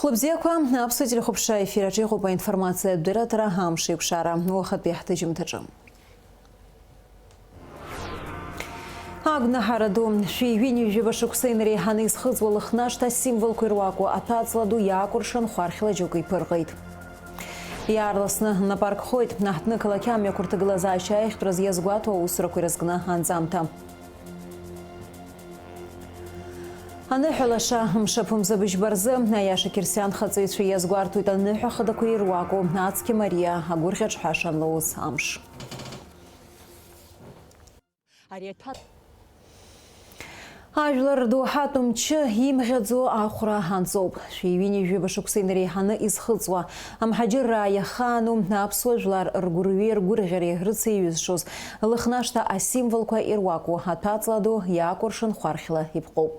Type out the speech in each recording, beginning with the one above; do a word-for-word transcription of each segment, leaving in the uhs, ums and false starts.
Хәлыбзиақәа, аԥсуа телехәаԥшра ефир аҿы иҟоуп аинформациатә дырраҭара амш еиқәшара, уахатәи ҳҭыжьымҭаҿы. Агәнаҳара ду, шәи ҩынҩажәаба шықәса инареиҳаны изхыҵуа Лыхнашҭа асимволқәа ируаку аҭәаҵла ду иаакәыршан хәархьла џьоук иԥырҟеит. Иаарласны напы аркхоит, аҳҭнықалақь амҩақәа рҭагылазаашьа аиӷьтәраз иазгәаҭоу аусурақәа ирызкны анҵамҭа. Аныҳәа лаша, мшаԥымза быжьба рзы, аиаша қьырсиан хаҵаҩцәа иазгәарҭоит аныҳәа хадақәа ируаку, ацқьа мариа, агәырӷьаҿҳәаша анлоуз амш. Ари аҭәа- Ажәлар рдоуҳатә мчы имӷьаӡо ахәра анҵоуп. Шәи ҩынҩажәаба шықәса инареиҳаны изхыҵуа, амҳаџьырраа иахаану аԥсуа жәлар ргәырҩеи ргәырӷьареи рыцеиҩызшоз, Лыхнашҭа асимволқәа ируаку аҭәаҵла ду иаакәыршан хәархьла иԥҟоуп.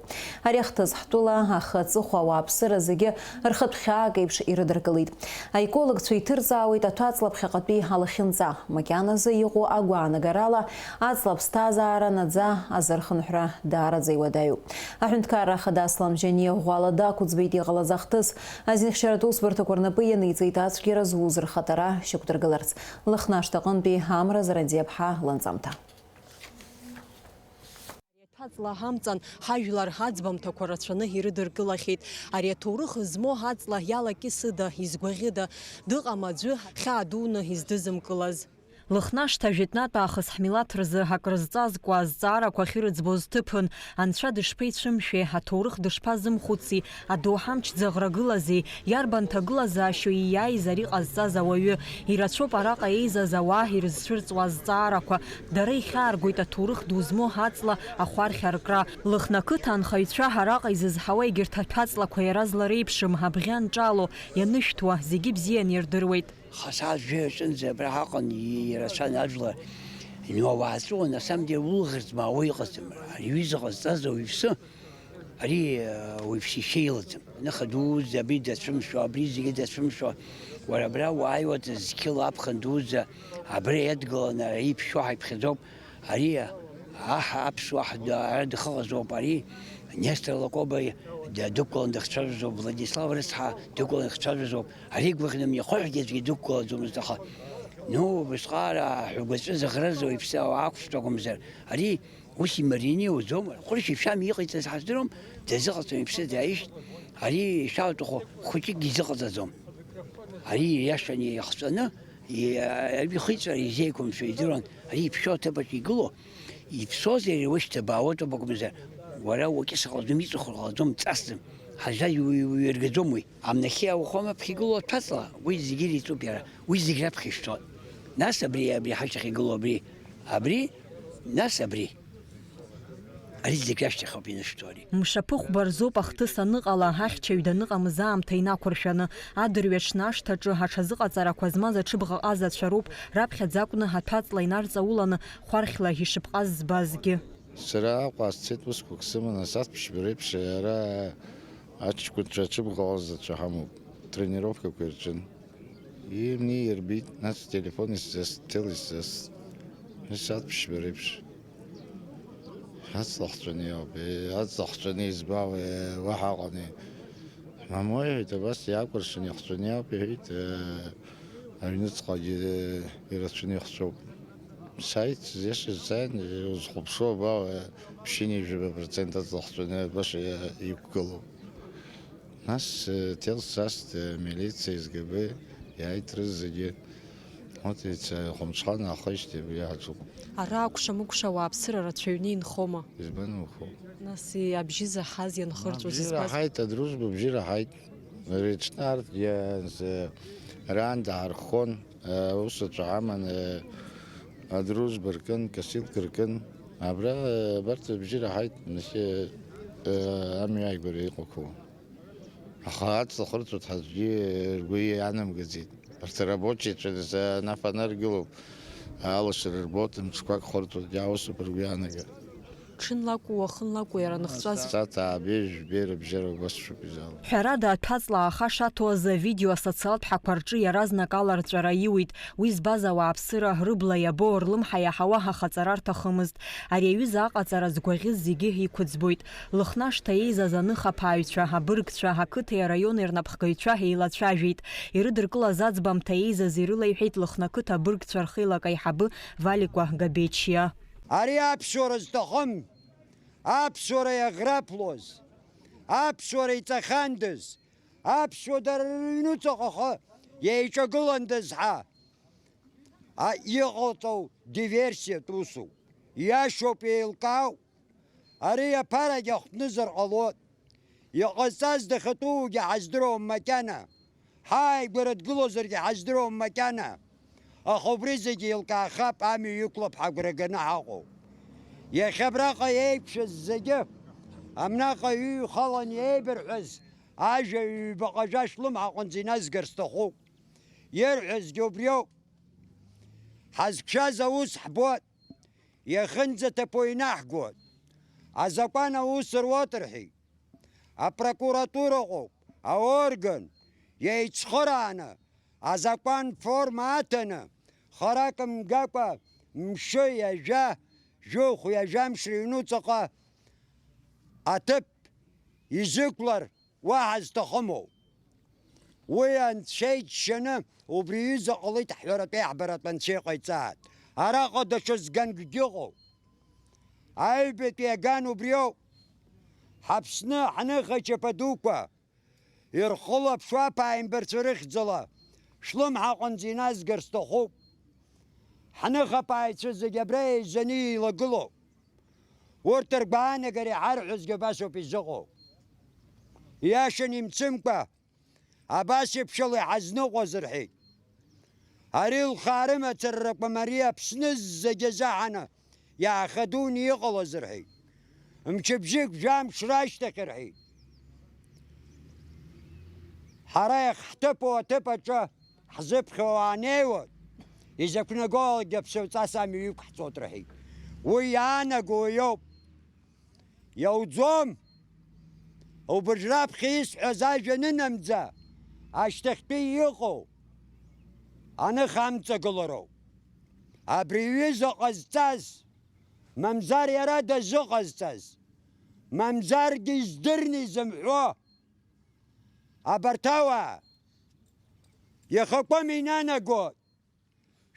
Ари ахҭыс ҳтәыла ахы аҵыхәа ауааԥсыра зегьы рхатә хьаак еиԥш ирыдыркылеит. Аекологцәа иҭырҵаауеит аҭәаҵла ԥхьаҟатәи алахьынҵа, макьаназы иҟоу агәаанагарала аҵла аԥсҭазаара наӡа азырхынҳәра даараӡа иуадаҩуп. Аҳәынҭқарра Ахада Аслам Џьаниа ӷәӷәала дақәыӡбеит иҟалаз ахҭыс. Азинхьчаратә усбарҭақәа рнапы ианиҵеит ацәгьара зуз рхаҭара шьақәдыргыларц. Лыхнашҭаҟынтәи Амра Заранӡиаԥҳа ланҵамҭа. Ари аҭәаҵла амҵан ҳажәлар аӡбамҭақәа рацәаны ирыдыркылахьеит. Ари аҭоурых змоу аҵла иалакьысыда, изгәаӷьыда, дыҟам аӡәы хьаа дуны издызымкылаз. Лыхнашҭа жәытәнатә аахыс ҳмилаҭ рзы акрызҵазкуа азҵаарақәа ахьырыӡбоз ҭыԥын, анцәа дышԥеицәымшәеи, аҭоурых дышԥазымхәыци, адоуҳа амч дзаӷрагылази, иарбан ҭагылазаашьоу ииааиз ари ҟазҵаз ауаҩы, ирацәоуп араҟа еизаз ауаа ирызцәырҵуа азҵаарақәа, дара ихьааргоит аҭоурых ду змоу аҵла ахәархь аркра. Лыхны ақыҭа анхаҩцәа араҟа изызҳауа егьырҭ аҭәаҵлақәа иаразла реиԥшым, абӷьы анҿало, ианышәҭуа, зегьы бзианы ирдыруеит. Хасаа жәаҩа аҿынӡа абра ҳаҟан, ирацәан ажәлар. Иуаацәоу, на самом деле, улаӷырӡ маауа иҟаӡам. Ари аҩыза ҟазҵаз ауаҩԥсы, ари, э, уаҩԥсы ишьа илаӡам. Аныха дуӡӡа абри дацәымшәо, абри зегьы дацәымшәо. Уара абра уааиуа зқьыла аԥхын дуӡӡа, абра иадгыланы ара иԥшьоу ҳаиԥхьаӡоуп. Ари аҳ, аԥсуа аҳ д-, ара дыхыҟазоуп. Ари Нестор Лакоба д-, дықәлан дыхцәажәозоуп, Владислав рыцҳа дықәлан дыхцәажәозоуп. Ари гәаӷьны мҩахыҳәгьы аӡәгьы дықәлаӡомызт, аха, ну, убысҟаара ҳәагәаҵәа зыӷрыз уаҩԥсы ақәҿтәагәымзар, ари ус имариниуӡом, ҟәрышь ишәам иҟаиҵаз ҳаздыруам, дазыҟаҵом, иԥсы дааишьт, ари ишәалҭаху хәыҷыкгьы изыҟаҵаӡом. Ари ииашаны иахҵәаны, и-, аҩы ихиҵәара изеиқәымшәо идыруан, ари иԥшьоу аҭыԥаҿ игылоу, иԥсоузеи ари уашьҭа баауеитоуп акәымзар, уара уакьысыр ҟалаӡом, иҵыхәар ҟалаӡом, дҵасӡам, ҳазшаз уи-, уиргаӡом уи. Амнахьы ауахәама аԥхьа игылоу аҭәаҵла, уи зегьы иреиҵоуп иара, уи зегь раԥхьа ишәҭоит. Нас абри, абри ҳашьҭахь игылоу абри, абри, нас абри. Ари зегь ашьҭахь ауп ианышәҭо ари. Мшаԥыхәба рзоуп ахҭыс аныҟала, ахьчаҩ даныҟамыз аамҭа инақәыршәаны, адырҩаҽны ашҭаҿы аҽазыҟаҵарақәа змаз аҽыбӷаҟазацәа роуп раԥхьаӡа акәны аҭәаҵла инарҵауланы хәархьла ишыԥҟаз збазгьы. Сара Аҟәа сцеит, усқәак сыманы, асаҭ ԥшьба реиԥш ара аҷкәынцәа аҽыбӷаҟазацәа ҳамоуп, тренировкақәа ирҿын. Имни ирбеит, нас телефон исзаст, ҭел исзаст. Исаҭ ԥшьба реиԥш. Аҵла хҵәаны иоуп, э, аҵла хҵәаны избауеи, уаҳа ыҟами. Мамоу иҳәеит, абас иаакәыршан ихҵәаны иоуп, иҳәеит, э, аҩныҵҟагьы, э, ирацәаны ихҵәоуп. Сааит, сзиашаз сааин, э, узхәаԥшуа абау, э, ԥшьынҩажәаба процент аҵла хҵәаны баша иа-, иқәгылоуп. Нас, э, ҭел саст, э, милициа, СГБ, иааит рызегьы. Урҭ еица Хәымҽхан аахижьҭеи абри иаҳаҿуп. Ара акәша-мыкәша ауааԥсыра рацәаҩны инхома? Избан иухоу? Нас, и, абжьы заҳаз ианхырҵәоз Абжьы избаз? Раҳаит, адружба абжьы раҳаит. Рыҽнарҭ, ианз, э, раан даарххон, э, аусуцәа аман, э, адружба ркын, косилка ркын. Абра, э, абарҭ абжьы раҳаит, нахьхьи, э, амҩа ааигәара иҟақәоу. Аха аҵла хырҵәоит ҳәа аӡәгьы ргәы иаанамгаӡеит. Арҭ арабочиацәа рзы ана афонар гылоуп, алашара рбоит, мҿқәак хырҵәоит, иаусуп ргәы иаанагар. Ҽынлакәу, уахынлакәу иара аныхҵәаз. Саҭ аабеи жәбеи рыбжьара убасшәоуп изалоу. Ҳәарада, аҭәаҵла ааха шаҭо азы авидео асоциалтә ҳақәа рҿы иаразнак аларҵәара аиуит. Уи збаз ауааԥсыра рыбла иабо, рлымҳа иаҳауа ҳахаҵара рҭахымызт. Ари аҩыза аҟаҵара згәаӷьыз зегьы иқәыӡбоит. Лыхнашҭа еизаз аныхаԥааҩцәа, абыргцәа, ақыҭеи араиони рнапхгаҩцәа еилацәажәеит. Ирыдыркылаз аӡбамҭа еизаз ирылеиҳәеит Лыхны ақыҭа абыргцәа рхеилак аиҳабы Валикәа Габечиа. Ари аԥсуара зҭахым, аԥсуара иаӷраԥлоз, аԥсуара иҵахьандаз, аԥсуа дара рыҩнуҵаҟа ахы еиҿагыландаз ҳәа а, иҟалҵау диверсиатә усуп. Иашоуп, еилкаауп. Ари аԥарагьы ахәҭнызар ҟалоит. Иҟазҵаз дахьатәугьы ҳаздыруам макьана. Ҳааигәара дгылозаргьы ҳаздыруам макьана. Аха убри зегьы еилкаахап, амҩа иқәлап ҳагәра ганы ҳаҟоуп. Иахьа абраҟа еиқәшәаз зегьы, амнаҟа ҩы-ҩхалан иеибырҳәаз ажәа ҩбаҟа жәа шәлымҳаҟынӡа иназгар сҭахуп. Ирҳәазгьы убриоуп. Ҳазқәшәаз аус ҳбоит, иахьынӡаҭабо инаҳгоит. Азакәан аус руеит рҳәеит. Апрокуратура ыҟоуп, аорган, еицхырааны, азакәан форма аҭаны, харак мгакәа, мшы ҩажәа, жәохә ҩажәа мш рыҩнуҵаҟа аҭыԥ изықәлар уаҳа зҭахымоу. Уи анцәа иџьшьаны убри аҩыза ҟалеит ҳҳәаратәеи аиҳабаратә анцәа иҟаиҵааит. Араҟа даҽа зганкгьы ыҟоуп. Аҩбатәи аган убриоуп. Ҳаԥсны ҳныха чаԥа дуқәа ирхылаԥшуа аԥааимбарцәа рыхьӡала шәлымҳаҟынӡа иназгар сҭахуп. Ҳныхаԥааҩцәа зегьы абра еизаны еилагылоуп. Урҭ ргәаанагара иҳарҳәозгьы абас ауп изыҟоу. Иашан имцымкәа, абас еиԥшала иҳазныҟәаз рҳәеит. Ари лхаа рымацара ракәым, ари Аԥсны зегьы азыҳәаны иаахьадуны иҟалаз рҳәеит. Мчыбжьык жәамш рашьҭахь рҳәеит. Ҳара иахьҳҭыԥу аҭыԥ аҿы ҳзыԥхьауа уаанеиуа, изықәнагоугьы аԥсуаҵас амҩа иқәҳҵоит рҳәеит. Уи иаанаго иоуп. Иауӡом. Убыржә раԥхьа исҳәаз ажәа анынамӡа, ашьҭахьтәи иҟоу аныха амҵагылароуп. Абри аҩыза ҟазҵаз, мамзар иара дазыҟазҵаз, мамзаргьы издырны изымҳәо, абарҭ ауаа иахакәым инанагоит.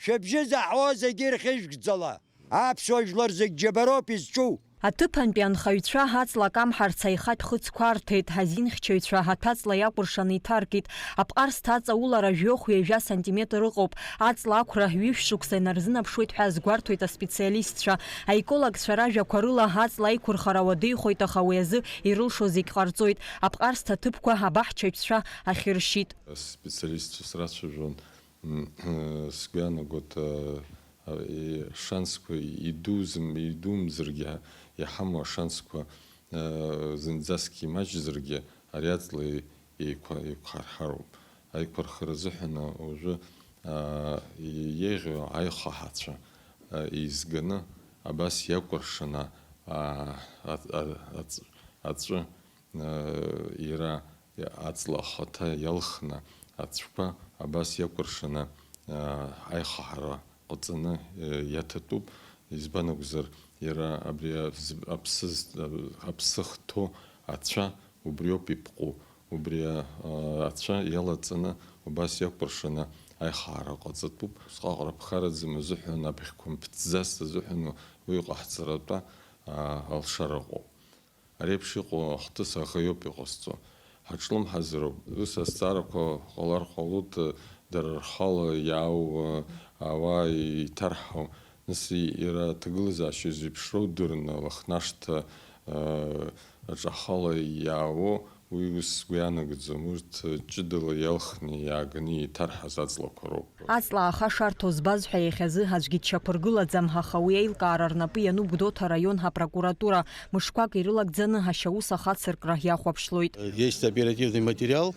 Шәыбжьы заҳауа зегьы ирхьыжәгӡала, аԥсуа жәлар зегь џьабароуп изҿу. Аҭыԥантәи анхаҩцәа аҵла камҳарц аихатә хыцқәа арҭеит, азинхьчаҩцәа аҭәаҵла иакәыршаны иҭаркит. Аԥҟарсҭа аҵаулара жәохә ҩажәа сантиметр ыҟоуп. Аҵла ақәра ҩышә шықәса инарзынаԥшуеит ҳәа азгәарҭоит аспециалистцәа. Аекологцәа ражәақәа рыла, аҵла аиқәырхара уадаҩхоит, аха уи азы ирылшо зегь ҟарҵоит. Аԥҟарсҭа аҭыԥқәа абаҳчаҩцәа ахьыршьит. Аспециалистцәа срацәажәон. М, сгәы иаанагоит, а, а, и-, шансқәа идузым-, идумзаргьы, иҳамоу ашансқәа, а, зынӡаск имаҷзаргьы, ари аҵла еиқәа-, еиқәхарҳароуп. Аиқәырхара азыҳәан уажәы, а, и-, еиӷьу аихаҳацәа, а, еизганы, абас иакәыршаны, а, а, а, аҵ-, аҵәы, иара аҵла ахаҭа иалхны, ацәқәа абас иакәыршаны, аихаҳара ҟаҵаны иаҭатәуп. Избан акәзар, иара абри аԥсы, аԥсы хҭоу ацәа убриоуп ипҟәу. Убри ацәа иалаҵаны убас иакәыршаны аихаҳара ҟаҵатәуп. Усҟак рыԥхараӡам азыҳәан, абӷьқәа мԥыҵӡац азыҳәан уи ҟаҳҵаратәа алшара ыҟоуп. Ари еиԥш иҟоу ахҭыс аӷа иоуп иҟазҵо. Ҳаҿлымҳазароуп. Ус азҵаарақәа ҟалар ҟалоит, дара рхала иаау ауаа иҭарҳау. Нас иара аҭагылазаашьа зеиԥшроу дырны, Лыхнашҭа аҿы ахала иаауо, уи ус сгәы ианагаӡом. Урҭ ҷыдала иалхны иааганы иҭарҳаз аҵлақәа роуп. Аҵла ааха шарҭо збаз ҳәа иахьазы аӡәгьы дшьақәыргылаӡам, аха уи аилкаара рнапы иануп Гәдоуҭа араион апрокуратура. Мышқәак ирылагӡаны ашьаус ахацыркра иахәаԥшлоит. Есть оперативный материал,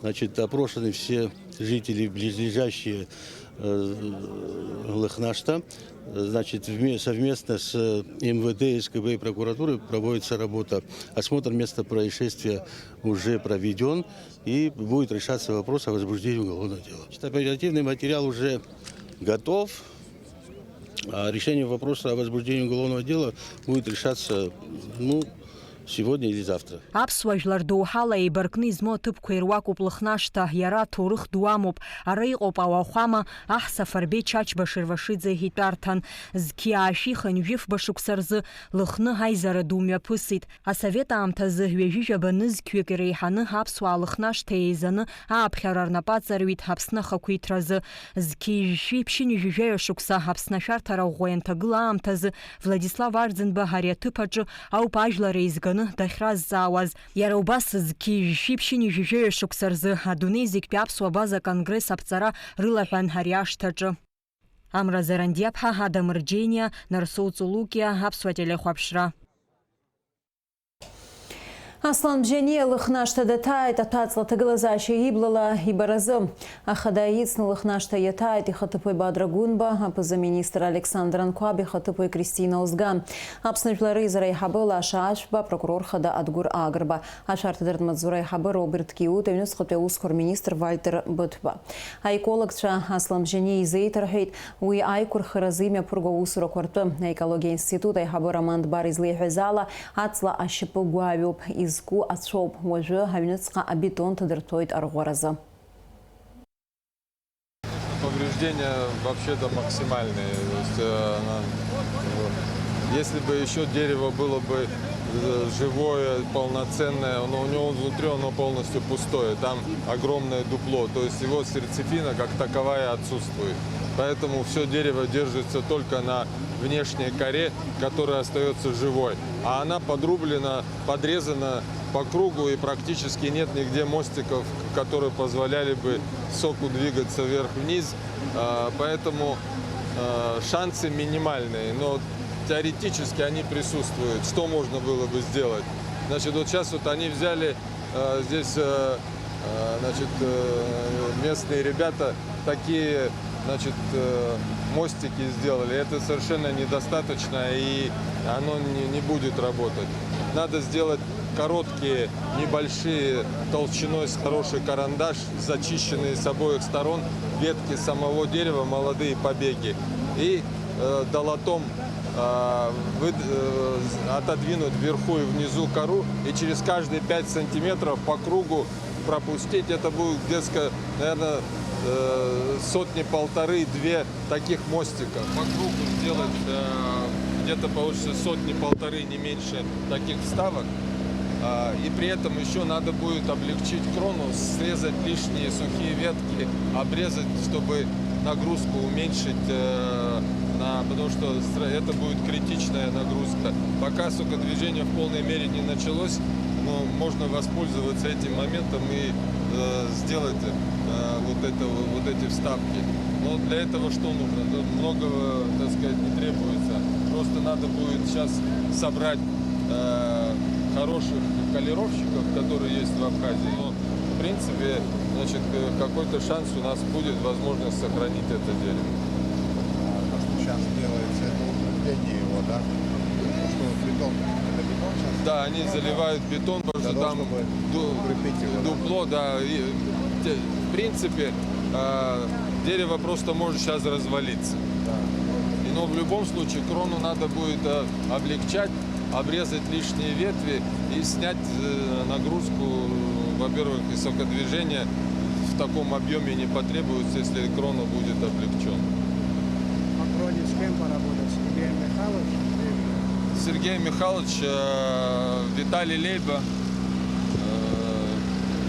Значит, опрошены все жители, близлежащие, э, Лыхнашта. Значит, вме-, совместно с М В Д, С К Б и прокуратурой проводится работа. Осмотр места происшествия уже проведен, и будет решаться вопрос о возбуждении уголовного дела. Значит, оперативный материал уже готов. А решение вопроса о возбуждении уголовного дела будет решаться, ну, сегодня или завтра. Аԥсуа жәлар доуҳала еибаркны измоу аҭыԥқәа ируакуп Лыхнашҭа, иара аҭоурых ду амоуп. Ара иҟоуп ауахәама, аҳ Сафарбеи Чачба Шервашиӡе итәарҭан. Зқьи аашәи хынҩажәи фба шықәса рзы Лыхны аизара ду мҩаԥысит. Асовет аамҭазы ҩажәи жәаба нызқьҩык иреиҳаны аԥсуаа Лыхнашҭа еизаны ааԥхьара рнапы аҵарҩит Аԥсны ахақәиҭразы. Зқьи жәшәи ԥшьынҩажәи жәаҩа шықәса Аԥсны ашәарҭара ӷәӷәа ианҭагыла аамҭазы Владислав Арӡынба ари аҭыԥ аҿы ауп ажәлар еизганы дахьразҵаауаз. Иара убас зқьи жәшәи ԥшьынҩажәи жәаҩа шықәса рзы адунеи зегьтәи аԥсуа база конгресс аԥҵара рылаҳәан ари ашҭаҿы. Амра Зарандиаԥҳа, Адам Рџьениа, Нарсоу Цулукиа, Аԥсуа телехәаԥшра. Аслан Бжьаниа Лыхнашҭа даҭааит аҭәаҵла аҭагылазаашьа иблала ибаразы. Ахада ицны Лыхнашҭа иаҭааит ихаҭыԥуаҩ Бадра Гәынба, аԥыза-министр Александр Анқәаб ихаҭыԥуаҩ Кристина Озга, Аԥсны Жәлар Реизара аиҳабы Лаша Ашәба, апрокурор хада Адгәыр Агрба, ашәарҭадыртә маҵзура аиҳабы Роберт Киут, аҩныҵҟатәи аусқәа рминистр Вальтер Быҭәба. Аекологцәа Аслан Бжьаниа изеиҭарҳәеит уи аиқәырхаразы имҩаԥырго аусурақәа ртәы. Аекологиа институт аиҳабы Роман Дбар излеиҳәаз ала, аҵла ашьапы гәаҩоуп, изку ацәоуп. Уажәы аҩныҵҟа абетон ҭадырҭәоит арӷәӷәаразы. Повреждения вообще-то максимальные. То есть, э, она, вот. Если бы еще дерево было бы, э, живое, полноценное, но у него внутри оно полностью пустое. Там огромное дупло. То есть его сердцевина как таковая отсутствует. Поэтому все дерево держится только на внешней коре, которая остается живой. А она подрублена, подрезана по кругу, и практически нет нигде мостиков, которые позволяли бы соку двигаться вверх-вниз. А, поэтому, а, шансы минимальные, но теоретически они присутствуют. Что можно было бы сделать? Значит, вот сейчас вот они взяли, а, здесь, а, а, значит, э, местные ребята такие, значит, э, мостики сделали. Это совершенно недостаточно, и оно не, не будет работать. Надо сделать короткие, небольшие, толщиной с хороший карандаш, зачищенные с обоих сторон ветки самого дерева, молодые побеги. И, э, долотом, а, выд-, э, отодвинуть вверху и внизу кору, и через каждые пять сантиметров по кругу пропустить. Это будет где-то, наверное, э, сотни полторы-две таких мостика. По кругу сделать, э, где-то получится сотни-полторы, не меньше, таких вставок. А, и при этом еще надо будет облегчить крону, срезать лишние сухие ветки, обрезать, чтобы нагрузку уменьшить, э, на, потому что стра-, это будет критичная нагрузка. Пока сокодвижение в полной мере не началось, но можно воспользоваться этим моментом и, э, сделать, э, вот это, вот эти вставки. Но для этого что нужно? Тут много, так сказать, не требуется. Просто надо будет сейчас собрать, э, хороших колировщиков, которые есть в Абхазии. Но, в принципе, значит, э, какой-то шанс у нас будет, возможность сохранить это дерево. А то, что сейчас делается, это укрепление его, да? То, что бетон, это бетон сейчас? Да, они заливают бетон, потому что там дупло, да, и, те-, в принципе, а, дерево просто может сейчас развалиться. Да. И, но в любом случае крону надо будет, а, облегчать, обрезать лишние ветви и снять, э, нагрузку. Во-первых, и сокодвижение в таком объеме не потребуется, если крона будет облегчён. По кроне с кем поработать? С Сергеем Михайловичем? Сергей Михайлович, э, Виталий Лейба, э,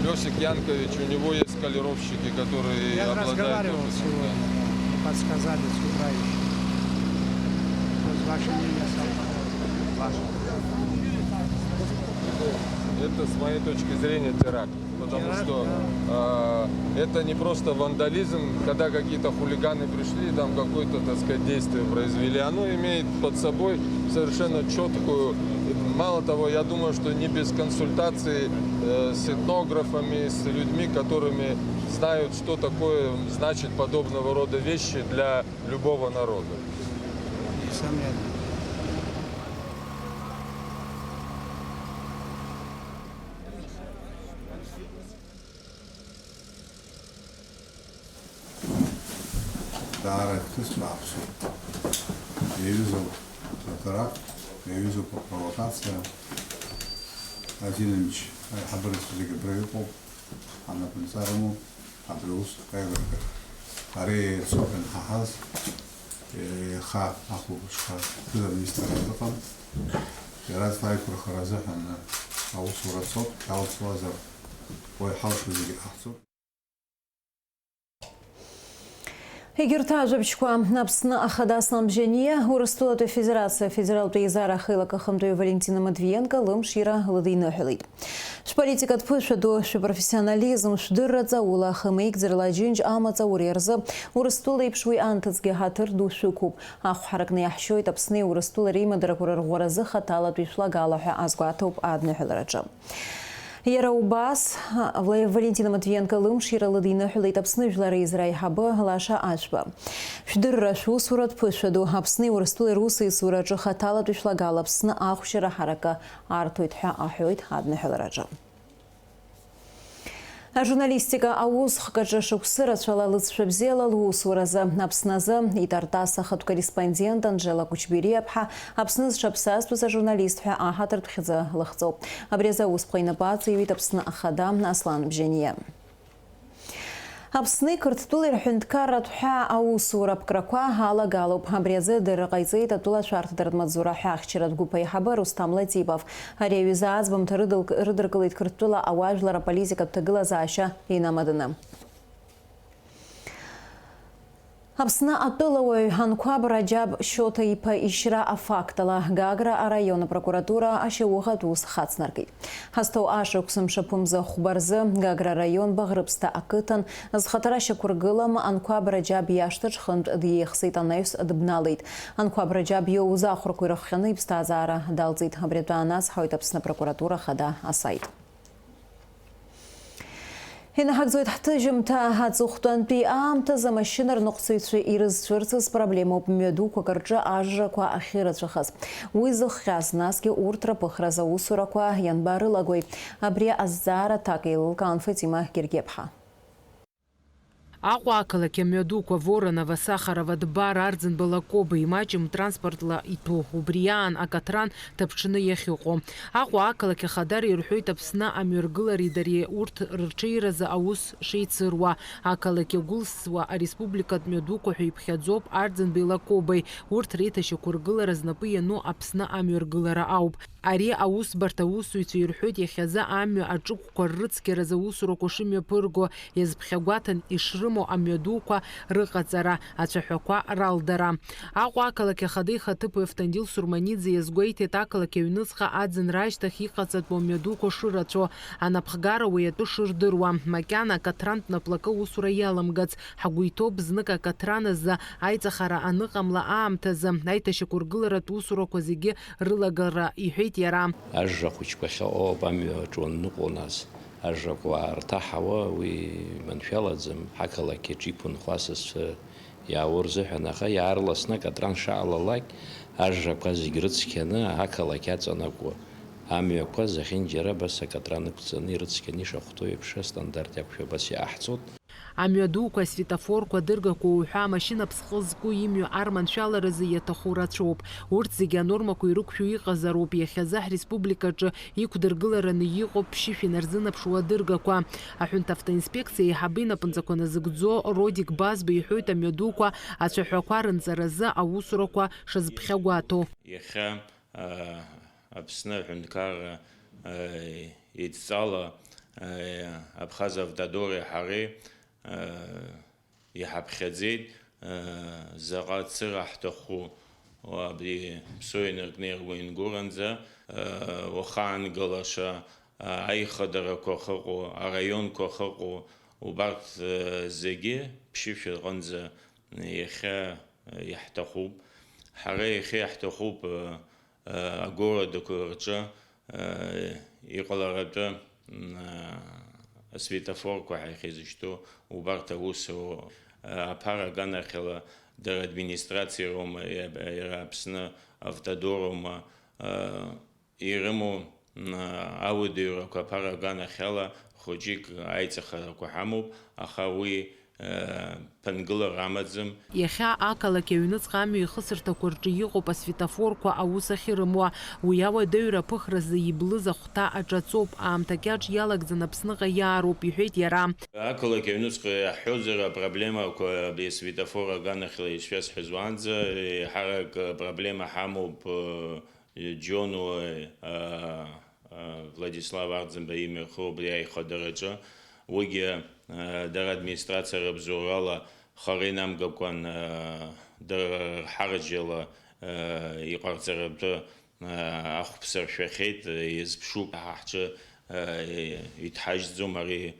Лёсик Янкович, у него есть колировщики, которые обладают опытом. Я разговаривал сегодня, подсказали с утра ещё. То есть ваше мнение совпадает. Ваше. Это, с моей точки зрения, теракт. Потому что, э, это не просто вандализм, когда какие-то хулиганы пришли, там какое-то, так сказать, действие произвели. Оно имеет под собой совершенно чёткую, м, Мало того, я думаю, что не без консультации э, с этнографами, с людьми, которыми знают, что такое значит подобного рода вещи для любого народа. Несомненно. Даара ихҭысны аҳәсоуп. Иаҩызоуп атеракт, иаҩызоуп апровокациа. Азин Амч аиҳабыраҿы зегьы абра иҟоуп, анапынҵа рымоуп, абри аус аилыргар. Ари ицоит анҳаҳаз, еиха ахәылбыҽха ԥыза-министр азыҟан. Иара аҵла аиқәырхара азыҳәан аусура цоит, иалҵуазар уи ҳалшо зегьы ҟаҳҵоит. Егьырҭ ажәабжьқәа. Аԥсны Ахада Аслан Бжьаниа, Урыстәылатәи Афедерациа Афедералтә Еизара ахеилак ахантәаҩы Валентина Матвиенко лымшира лыдиныҳәалеит. Шәполитикатә ԥышәа ду, шәпрофессионализм, шәдырра ҵаула, ахы меигӡарала аџьынџь амаҵ ауреи рзы Урыстәыла еиԥш уи анҭыҵгьы ҳаҭыр ду шәықәуп. Ахә ҳаракны иаҳшьоит Аԥсни Урыстәылеи реимадарақәа рырӷәӷәаразы хаҭалатәи шәлагала ҳәа азгәаҭоуп адныҳәалараҿы. Иара убас, Вла-, Валентина Матвиенко лымшира лыдиныҳәалеит Аԥсны Жәлар Реизара аиҳабы Лаша Ашәба. Шәдырра, шәусуратә ԥышәа ду, Аԥсни Урыстәылеи русеицураҿы хаҭалатәи шәлагала Аԥсны ахәшьара ҳаракы арҭоит ҳәа аҳәоит адныҳәалараҿы. Ажурналистика аус хкаҿы шықәсы рацәала лыҵшәа бзиала лусуразы Аԥсны азы итартас ахатә корреспондент Анжела Кучбериаԥҳа Аԥсны зҽаԥсазтәыз ажурналист ҳәа аҳаҭыртә хьӡы лыхҵоуп. Абри азы аусԥҟа инапы аҵаиҩит Аԥсны Ахада Аслан Бжьаниа. Аԥсни Қырҭтәылеи рҳәынҭқарратә ҳәаа аусура аԥкрақәа алагалоуп. Абри азы адырра ҟаиҵеит атәыла ашәарҭадаратә маҵзура аҳәаахьчаратә гәыԥ аиҳабы Русҭам Латипов. Ари аҩыза аӡбамҭа рыдылк-, рыдыркылеит Қырҭтәыла ауаажәлар аполитикатә ҭагылазаашьа инамаданы. Аԥсны атәылауаҩ Анқәаб Раџьаб Шьоҭа-иԥа ишьра афактала Гагра араион апрокуратура ашьауӷатә ус хацнаркит. Ҳазҭоу ашықәс мшаԥымза хәба рзы Гагра араион Баӷрыԥсҭа ақыҭан зхаҭара шьақәыргылам Анқәаб Раџьаб иашҭаҿ хынтә диеихсит анаҩс дыбналеит. Анқәаб Раџьаб иоуз ахәрақәа ирыхҟьаны иԥсҭазаара далҵит. Абри атәы аанацҳауеит Аԥсны апрокуратура ахада асаит. Инаҳагӡоит ҳҭыжьымҭа. Аҵыхәтәантәи аамҭазы амашьына рныҟәцаҩцәа ирызцәырҵыз проблемоуп мҩадуқәак рҿы ажрақәа ахьырацәахаз. Уи зыхҟьаз, насгьы урҭ рыԥыхразы аусурақәа ианбарылагои? Абри азҵаара аҭак еилылкаан Фатима Гергеԥҳа. Аҟәа ақалақь амҩадуқәа Вороново, Сахарово, Дбар, Арӡынба, Лакоба имаҷым транспортла иҭәу, убри аан акаҭран ҭаԥҽны иахьыҟоу. Аҟәа ақалақь ахадара ирҳәоит Аԥсны амҩаргылареи дареи урҭ рырҽеиразы аус шеицыруа. Ақалақь иагәылсуа ареспубликатә мҩадуқәа ҳәа иԥхьаӡоуп Арӡынбеи Лакобеи. Урҭ реиҭашьақәыргылара знапы иану Аԥсны амҩаргылара ауп. Ари аусбарҭа аусзуҩцәа ирҳәоит иахьазы амҩа аҿықәқәа ррыцқьаразы аусурақәа шымҩаԥырго, иазԥхьагәаҭан ишрымоу амҩадуқәа рыҟаҵара, ацәаҳәақәа ралдара. Аҟәа ақалақь ахада ихаҭыԥуаҩ Автандил Сурманиӡе иазгәеиҭеит ақалақь аҩныҵҟа аӡынра ашьҭахь иҟаҵатәу амҩадуқәа шырацәоу, анапхгара уи атәы шырдыруа, макьана акаҭрантә наплакы аусура иаламгац, ҳгәы иҭоуп знык акаҭран азы аиҵахара аныҟамла аамҭазы аиҭашьақәыргыларатә усурақәа зегьы рылагара, иҳәеит иара. Ажра хәыҷқәа ахьыҟоу ауп амҩа аҿы уанныҟәо нас. Ажрақәа уаарҭаҳауа уи маншәалаӡам, ҳақалақь аҿы иқәынхо асасцәа иаауа рзыҳәан, аха иаарласны акаҭран шаалалак, ажрақәа зегь рыцқьаны ақалақь аҵанакуа амҩақәа зехьынџьара абас акаҭран ықәҵаны ирыцқьаны ишахәҭоу еиԥш астандарт иақәшәо абас иааҳҵоит. Амҩа дуқәа, асветофорқәа, адыргақәа уҳәа, амашьына ԥсҟы зқәу имҩа арманшәаларазы иаҭаху рацәоуп. Урҭ зегьы анормақәа ирықәшәо иҟазароуп иахьазы ҳреспубликаҿы иқәдыргылараны иҟоуп ԥшьышә инарзынаԥшуа адыргақәа. Аҳәынҭавтоинспекциа аиҳабы инапынҵақәа назыгӡо Родик Базба иҳәоит амҩа дуқәа ацәаҳәақәа рынҵаразы аусурақәа шазԥхьагәаҭоу. Иахьа, а, Аԥсны аҳәынҭқарра, а, идҵала, а, Абхаз Автодори ҳареи, а, иҳаԥхьаӡеит, заҟа цыра ҳҭаху абри Ԥсоу инаркны Ингуранӡа, уахаангылаша аихадарақәа ахьыҟоу, араионқәа ахьыҟоу, убарҭ зегьы ԥшьышә рҟынӡа иахьа иаҳҭахуп. Ҳара иахьа иаҳҭахуп агородақәа рҿы, э, иҟаларатәы, м, э, асветофорқәа ҳәа иахьазышьҭоу убарҭ аус руа, э, аԥара аганахьала дара администрациа роума, иа-, иара Аԥсны автодор роума, э, ирымоу, м, ауадаҩрақәа аԥара аганахьала хәыҷык аиҵахарақәа ҳамоуп, аха уи, э, ԥынгылара амаӡам. Иахьа ақалақь аҩныҵҟа амҩа ихысырҭақәа рҿы иҟоуп асветофорқәа аус ахьырымуа. Уи ауадаҩра аԥыхразы иблыз ахәҭа аҿаҵоуп, аамҭа кьаҿ иалагӡан Аԥсныҟа иаароуп, иҳәеит иара. Ақалақь аҩныҵҟа иаҳҳәозар, апроблемақәа абри асветофор аганахьала ишшәасҳәаз уаанӡа, еиҳарак проблема ҳамоуп, э, Џьонуа, а, а, Владислав Арӡынба имҩахыҵ убри аихадараҿы, уигьы, а, дара администрациа рыбзоурала хара инамгакәан, а, дара рхарџьала, а, иҟарҵаратәы, а, ахәԥса ршәахьеит, иазԥшуп, ҳа ҳҿы, а, иҭҳажьӡом ари,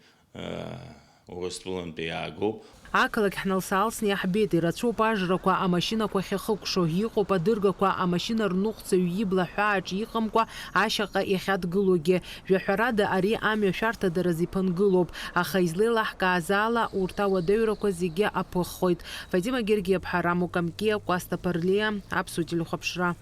Урыстәылантәи иаагоуп. Ақалақь ҳналса-аалсны иаҳбеит, ирацәоуп ажрақәа, амашьынақәа ахьахыкәшо, иҟоуп адыргақәа, амашьына рныҟәцаҩ ибла ҳәааҿ иҟамкәа ашьаҟа иахьадгылогьы. Жәаҳәарада, ари амҩа шәарҭадараз иԥынгылоуп, аха излеилаҳкааз ала, урҭ ауадаҩрақәа зегьы аԥыххоит. Фатима Гергиаԥҳа, Рамо Камкиа, Кәасҭа Ԥарлиа, Аԥсуа телехәаԥшра.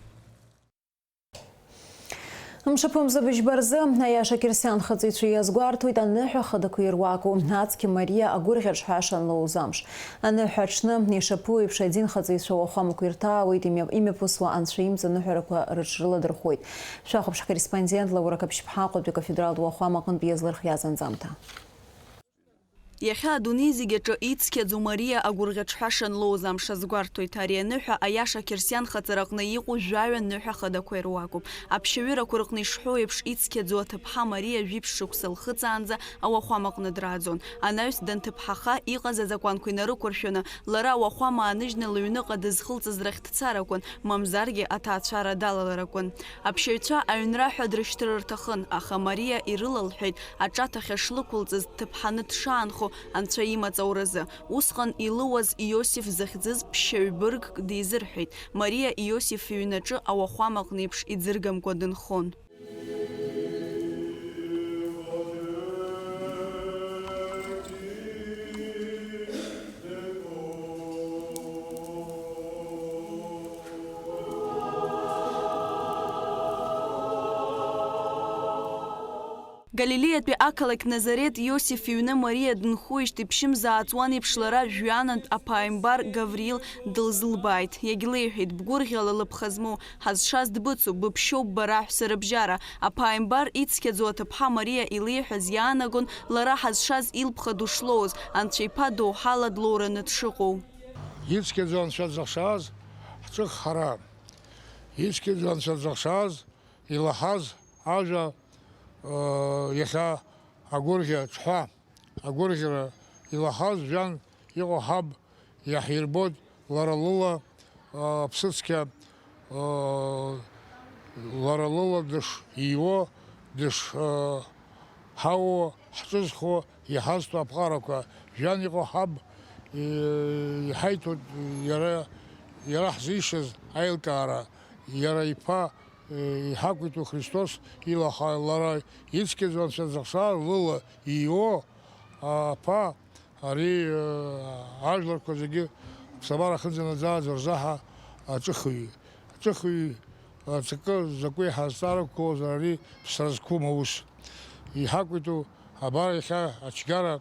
Мшаԥымза быжьба рзы, аиаша қьырсиан хаҵаҩцәа иазгәарҭоит аныҳәа хадақәа ируаку, ацқьа Мариа агәырӷьаҿҳәаша анлоуз амш. Аныҳәа аҽны, ишаԥу еиԥш, адин хаҵаҩцәа уахәамақәа ирҭаауеит, имҩа-, имҩаԥысуа анцәа имҵаныҳәарақәа рыҽрыладырхәуеит. Шәахәаԥш акорреспондент Лаура Каԥшьԥҳа Аҟәатәи акафедралтә уахәамаҟынтә иазлырхиаз анҵамҭа. Иахьа адунеи зегь аҿы ицқьаӡоу Мариа агәырӷьаҿҳәаша анлоуз амш азгәарҭоит. Ари аныҳәа аиаша қьырсиан хаҵараҟны иҟоу жәаҩа ныҳәа хадақәа ируакуп. Аԥшьаҩырақәа рыҟны ишҳәоу еиԥш, ицқьаӡоу аҭыԥҳа Мариа жәиԥшь шықәса лхыҵаанӡа ауахәамаҟны драаӡон. Анаҩс данҭыԥҳаха, иҟаз азакәанқәа инарықәыршәаны, лара ауахәама ааныжьны лыҩныҟа дызхылҵыз рахь дцар акәын, мамзаргьы аҭаацәара далалар акәын. Аԥшьаҩцәа аҩнра ҳәа дрышьҭыр рҭахын, аха Мариа ирылалҳәеит, аҿаҭа ахьышлықәылҵыз дҭыԥҳаны дшаанхо Анцәа имаҵ ауразы. Усҟан илыуаз Иосиф захьӡыз ԥшьаҩ быргк дизырҳәеит. Мариа Иосиф иҩнаҿы ауахәамаҟны еиԥш иӡыргамкәа дынхон. Галилеиатәи ақалақь Назарет Иосиф иҩны Мариа дынхоижьҭеи ԥшьымза ааҵуан еиԥш лара жәҩанантә аԥааимбар Гавриил дылзылбааит. Иагьлеиҳәеит, бгәырӷьала лыԥха змоу, ҳазшаз дбыцуп, быԥшьоуп бара аҳәса рыбжьара. Аԥааимбар ицқьаӡоу аҭыԥҳа Мариа илеиҳәаз иаанагон лара ҳазшаз илԥха ду шлоуз, Анцәа иԥа доуҳала длоураны дшыҟоу. Ицқьаӡоу Анцәа дзыхшаз ҳҿыххара, ицқьаӡоу Анцәа дзыхшаз илаҳаз ажәа, э, иахьа агәырӷьа ҽҳәа, агәырӷьара илаҳаз жәҩан иҟоу ҳаб иаҳирбоит лара лыла, э, аԥсыцқьа, э, лара лыла дышиуо, дыш, э, ҳауо, ҳҿызхуа, иҳазҭо аԥҟарақәа. Жәҩан иҟоу ҳаб, э, иҳаиҭоит иара, иара ҳзишаз аилкаара, иара иԥа, Иҳақәиҭу Христос илаха лара ицқьаӡоу Анцәа дзыхшаз лыла ииуо аԥа ари, э, ажәларқәа зегьы аԥсабара ахьынӡанаӡааӡо рзаҳа аҿыхҩы. Аҿыхҩы ацакы закәи ҳазҵаарақәгылозар ари ԥсра зқәым аус. Иҳақәиҭу абар иахьа ачгара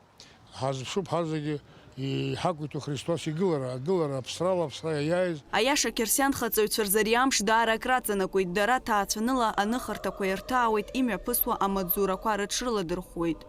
Ҳазԥшуп ҳазегьы иҳақәиҭу Христос игылара, агылара, аԥсрала аԥсра иаиааиз. Аиаша қьырсиан хаҵаҩцәа рзы ари амш даара акраҵанакуеит, дара ҭаацәаныла аныхарҭақәа ирҭаауеит, имҩаԥысуа амаҵзурақәа рыҽрыладырхәуеит.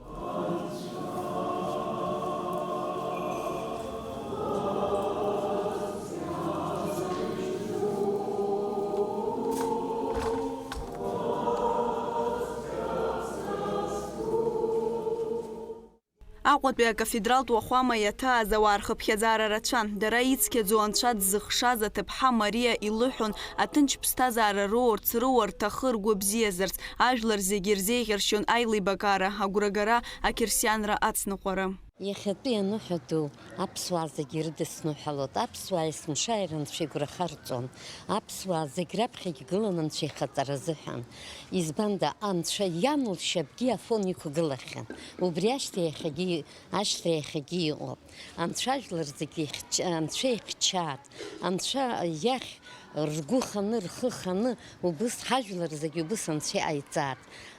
Аҟәатәи акафедралтә уахәама иаҭааз ауаа рхыԥхьаӡара рацәан. Дара ицқьаӡоу Анцәа дзыхшаз аҭыԥҳа Мариа илыҳәон, аҭынч ԥсҭазаара роурц, роуа рҭахы ргәы бзиазарц, ажәлар зегьы ирзеиӷьаршьон аилибакаара, агәрагара, ақьырсианра ацныҟәара. Иахьатәи аныҳәа ду аԥсуаа зегьы ирыдысныҳәалоит. Аԥсуаа есымша Анцәа игәра харҵон. Аԥсуаа зегь раԥхьагь гылан Анцәа ихаҵара азыҳәан. Избанда, Анцәа иан лшьапгьы Афон иқәгылахьан. Убри ашьҭа иахьагьы, ашьҭа иахьагьы иҟоуп. Анцәа ажәлар зегь ихьч-, Анцәа ихьчааит. Анцәа иахь ргәы ханы, рхы ханы, убыс ҳажәлар зегь убыс Анцәа иҟаиҵааит.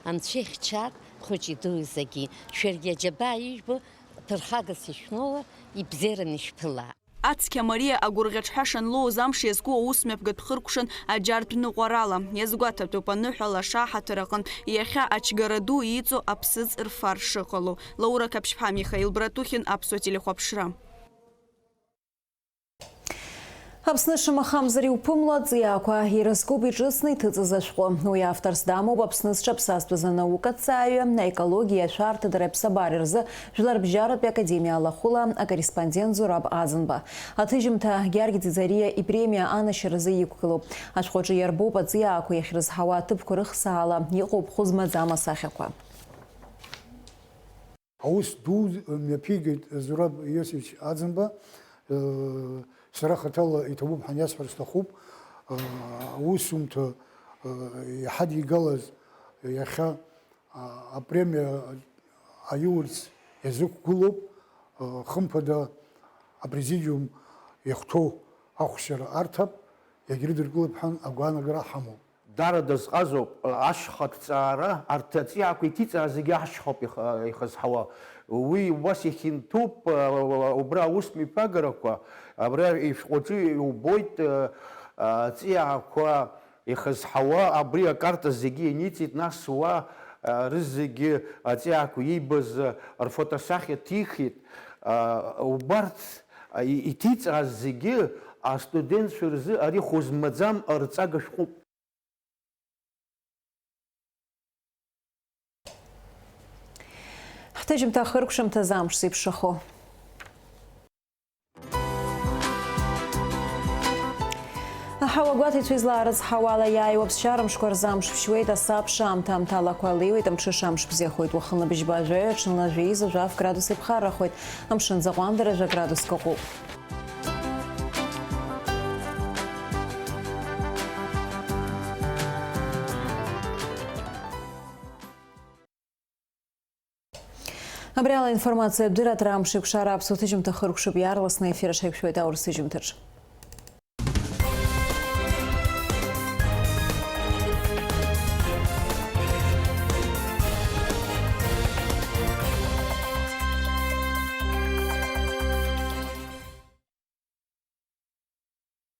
Анцәа ихьчааит, хәыҷи дуи зегьы. Шәаргьы аџьабаа ижәбо, ԥырхагас ишәмоуа, ибзиараны ишәԥылаа. Ацқьа Мариа агәырӷьаҿҳәа шанлоуз амш иазку аус мҩаԥгатә хыркәшан аџьартә ныҟәарала. Иазгәаҭатәуп аныҳәа лаша аҳаҭыр аҟынтә иахьа ачгара ду иҵоу аԥсыӡ рфар шыҟало. Лаура Қаԥшьԥҳа, Михаил Братухин, Аԥсуа телехәаԥшра. Аԥсны шамахамзар иуԥымло аҵиаақәа ирызкуп иҿыцны иҭыҵыз ашәҟәы. Уи авторс дамоуп Аԥсны зҽаԥсазтәыз анаукаҭҵааҩы, аекологиеи ашәарҭадареи аԥсабареи рзы Жәларбжьаратәи академиа алахәыла акорреспондент Зураб Аӡынба. Аҭыжьымҭа Георги Ӡиӡариа ипремиа анашьаразы иқәгылоуп. Ашәҟәаҿы иарбоуп аҵиаақәа иахьрызҳауа аҭыԥқәа рыхсаала иҟоуп хәы змаӡам асахьақәа. Аус ду мҩаԥигеит Зураб Иосифович Аӡынба. Сара хаҭала иҭабуп ҳәа иасҳәар сҭахуп. Аусумҭа иҳадигалаз иахьа апремиа аиурц иазықәгылоуп. Хымԥада, апрезидиум иахәҭоу ахәшьара арҭап, иагьрыдыркылап ҳәа агәаанагара ҳамоуп. Дара дазҟазоуп, ашьха ҭҵаара, арҭ аҵиаақәа иҭиҵааз зегьы ашьхоуп их-, ихызҳауа. Уи убас ихьанҭоуп, убра аус мҩаԥагарақәа, абра ишәҟәаҿы иубоит, аҵиаақәа ихызҳауа, абри акарта зегьы ианиҵеит, нас уа, рызегьы аҵиаақәа иибаз рфотосахьа ҭихит, убарҭ и-, иҭиҵааз зегьы астудентцәа рзы ари хәы змаӡам рҵага шәҟәуп. Ҳҭыжьымҭа ахыркәшамҭазы амш зеиԥшрахо. Аҳауа гәаҭеицәа излаарыцҳауала, иааиуа ԥсшьара мшқәа рзы амш ԥшьуеит, асабша аамҭа аамҭалақәа леиуеит, амҽыша амш бзиахоит, уахынла быжьба жәаҩа, аҽынла жәеиза жәаф градус иԥхаррахоит, амшын аӡы аҟәандара жәа градуск аҟәуп. Абри ала аинформациатә дырраҭара амш еиқәшара аԥсуа ҭыжьымҭа хыркәшоуп, иаарласны аефир аҿы ҳаиқәшәоит аурыс ҭыжьымҭаҿ.